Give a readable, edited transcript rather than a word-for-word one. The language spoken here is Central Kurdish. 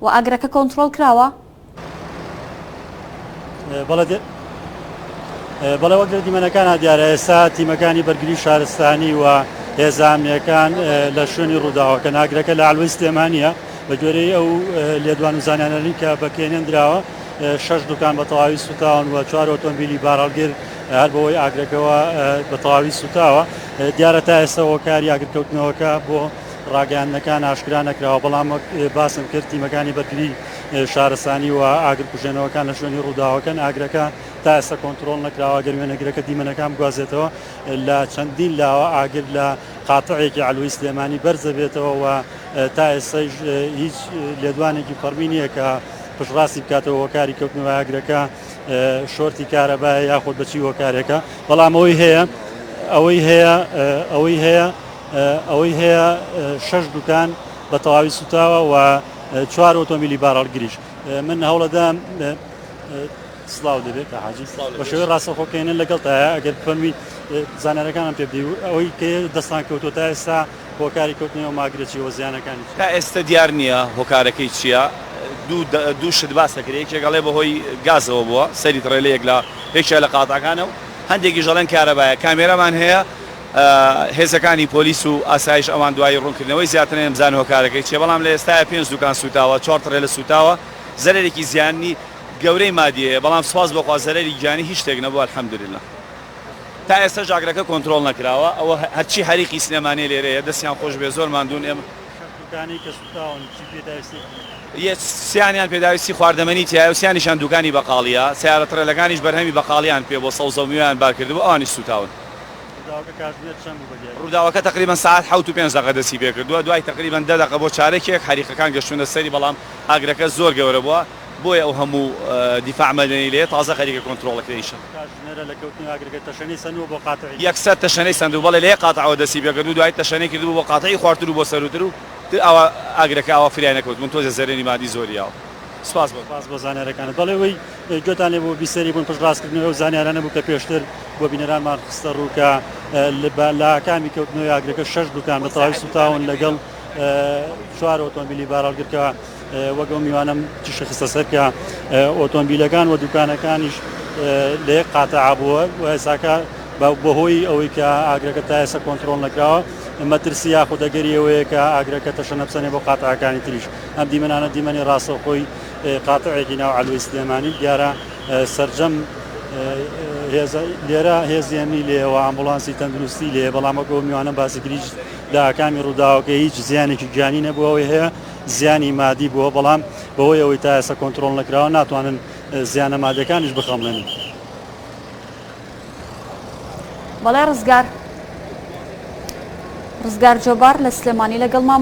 و ئاگرەکە کۆنترۆڵ کراوە؟ بەڵێ وەک لە دیمەنەکانا دیارە ئێستا تیمەکانی بەرگری شارستانی و هێزە ئەمنیەکان لە شوێنی ڕووداوەکەن ئاگرەکە لە عەلوەی سلێمانیە بە گوێرەی ئەو لێدوان و زانیانەی کە بە کێنێن دراوە شەش دوکان بە تەواوی سوتاون و چوار ئۆتۆمبیلی بارهەڵگر هەر بەوەی ئاگرەکەوە بە تەواوی سوتاوە دیارە تا ئێستا هۆکاری ئاگرکەوتنەوەکە بۆ ڕاگەیاندنەکان ئاشکرا نەکراوە بەڵام وەک باسم کرد تیمەکانی بەرگری شارستانی و ئاگرکوژێنەوەکان لە شوێنی ڕووداوەکەن، ئاگرەکە تا ئێستا کۆنترۆڵ نەکراوە، گەر وێنەگرەکە دیمەنەکان بگوازێتەوە لە چەندین لاوە ئاگر لە قاتعێکی عەلوەی سلێمانی بەرزدەبێتەوە و تا ئێستایش هیچ لێدوانێکی فەڕمی نییە کە پشتڕاستی بکاتەوە هۆکاری کەوتنەوەی ئاگرەکە شۆرتی کارەبایە یاخود بە چی هۆکارێکە، بەڵام ئەوەی هەیە ئەوەی هەیە ئەوەی هەیە ئەوەی هەیە شەش دوکان بە تەواوی سوتاوە و چوار ئۆتۆمبیلی بارهەڵگریش من هەوڵەدەم سڵاو دەبێت کە حاجی بە شێوەی ڕاستەوخۆ کەێنن لەگەڵتایە ئەگەر فەرمی زانارەکانم پێ بدەی ئەوەی کە دەستان کەوتۆ تا ئێستا هۆکاری کەوتنەوە ماگرە چیەوە زیانەکانی تا ئێستا دیار نییە هۆکارەکەی چییە دوو شت باس دەکرێت یەکێک ئەڵێ بەهۆی گازەوە بووە سەری تڕێلەیەک لە یەکێک لە قاتعەکانە و هەندێکیش ئەڵێن کارەبایە کامێرامان هەیە هێزەکانی پۆلیس و ئاسایش ئەوان دوایی ڕوونکردنەوەی زیاتر نەیەن بزانن هۆکارەکەی چیە، بەڵام لە ئێستایا پێنج دوکان سوتاوە، چوار تڕێلە سوتاوە، زەرەرێکی زیانی گەورەی مادی هەیە، بەڵام سوپاس بۆ خوا زەرەری گیانی هیچ شتێک نەبووە الحمدللە. تا ئێستاش ئاگرەکە کۆنترۆڵ نەکراوە، ئەوە هەرچی حەریقی سلێمانیە لێرەیە، دەستیان خۆش بێ زۆر ماندوون ئێمە. دوکانەی کە سوتاون چی پێداویستیەکی تیایە؟ سیانیان پێداویستی خواردەمەنی تیایە و سیانیشیان دوکانی بەقاڵیە، سەیارە تڕێلەکانیش بەرهەمی بەقاڵیان پێ بۆ سەوزە و میوەیان بار کردبوو ئەوانیش سوتاون. ڕووداوەکە کاتژمێر چەند بوو بە دیاری؟ ڕووداوەکە تەقریبەن سەعات حەوت و پێنج دەقە دەستی پێکردووە، دوای تەقریبەن دە دەقە بۆ چارەکێک حەریقەکان گەشتوونە سەری، بەڵام ئاگرەکە زۆر گەورە بووە، بۆیە ئەو هەموو دیفاع مەدەنی لێیە تازە خەریکە کۆنترۆڵ ئەکرێ ئیشە. کاتژمێرە لە کەوتنی ئاگرەکە تەشەنەی سەندووە بۆ قاتعی؟ یەکسەر تەشەنەی سەندوو، بەڵێ لە یەک قاتعەوە دەستی پێکردوو، دوایی تەشەنەی کردبوو بۆ قاتعی خوارتر و بۆ سەرووتر و تر ئاوا ئاگرەکە ئاوا فریای نەکەوتبوون، تۆزێ زەرەری مادی زۆری یاوە. سپاس بۆ. سپاس بۆ زانیارەکانت. بەڵێ ئەوەی گوێتان لێ بوو بیسەری بوون پشتڕاستکردنەوەی ئەو زانیارانە بوو کە پێشتر بۆ بینەرانمان خستە ڕوو کە لە ئاکامی کەوتنەوەی ئاگرەکە شەش دوکان بە تەواوی سوتاون لەگەڵ چوار ئۆتۆمبیلی بارهەڵگر کە وەک ئەو میوانەم تیشک خستە سەر کە ئۆتۆمبیلەکان و دوکانەکانیش لە یەک قاتع بووە و ئێساکە بەهۆی ئەوەی کە ئاگرەکە تا ئێستا کۆنترۆڵ نەکراوە مەترسی یاخود ئەگەری ئەوەیە کە ئاگرەکە تەشەنە بسەنێ بۆ قاتعەکانی تریش ئەم دیمەنانە دیمەنی ڕاستەوخۆی قاتعێکی ناو عەلوەی سلێمانی دیارە سەرجەم هێزە لێرە هێزی ئەمنی لێیە و ئامبوڵانسی تەندروستی لێیە بەڵام وەک ئەو میوانە باسی کرد هیچ لە ئاکامی ڕووداوەکە هیچ زیانێکی گیانی نەبووە ئەوەی هەیە زیانی مادی بووە بەڵام بەهۆی ئەوەی تا ئێستا کۆنترۆڵ نەکراوە ناتوانن زیانە مادیەکانیش بخەمڵێنن. بەڵێ ڕزگار ڕزگار جەبار لە سلێمانی لەگەڵمان بووی.